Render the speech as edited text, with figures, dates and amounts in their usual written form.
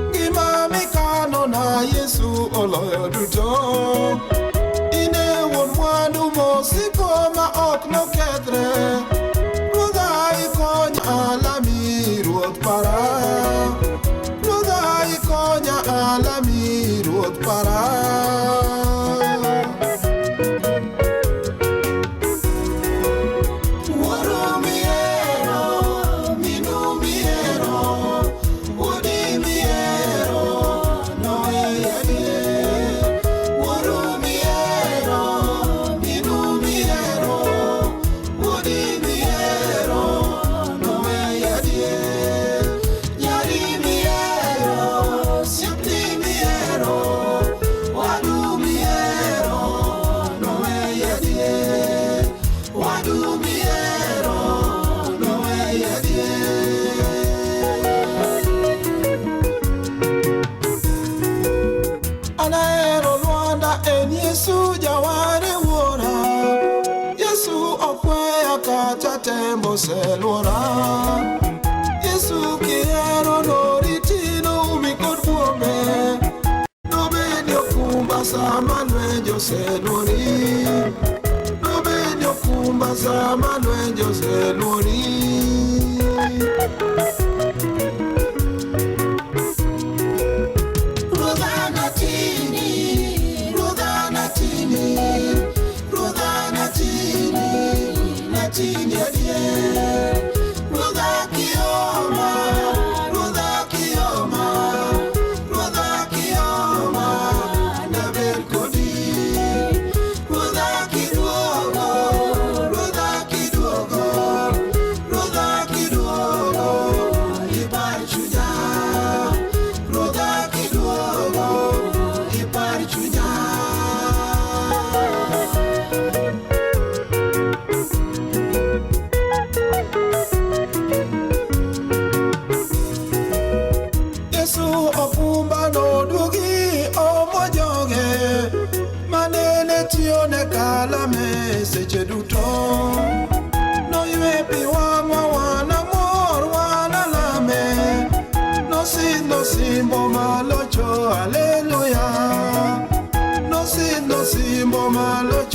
Ngima mikano na Yesu oloyo duto. In e wuon mwandu mosiko ma ok nokethre. Ruodha ikonya alami Ruoth para. Ruodha ikonya alami Ruoth para. Wuoro mihero, minu mihero, wuodi mihero, noweyi adier. Wuoro mihero, minu mihero, wuodi mihero, noweyi adier. Nyari mihero, osiepni mihero, wadu mihero, noweyi adier. Wadu mihero, noweyi adier. An ahero Lwanda en Yesu jaware wuora. Yesu ok weya kata tembo oseluora. Yesu kihero noriti noumi kod buombe. Nobedi okumba sama lwenje oseluori. Nobedi okumba sama lwenje oseluori. Ruodha natini, Ruodha natini, Ruodha natini, natini adier. Ruodha kioma, Ruodha kioma, Ruodha kioma, nabed kodi. Ruodha kiduogo, Ruodha kiduogo, Ruodha kiduogo, ipar chunya. Ruodha kiduogo, ipar chunya. Yesu okumba noduogi omo joge manene tiyone kalame seche duto. Noywe pi wang'wa wanamor wanalame. Nosidho osimbo malocho, haleluya. Nosidho osimbo malocho.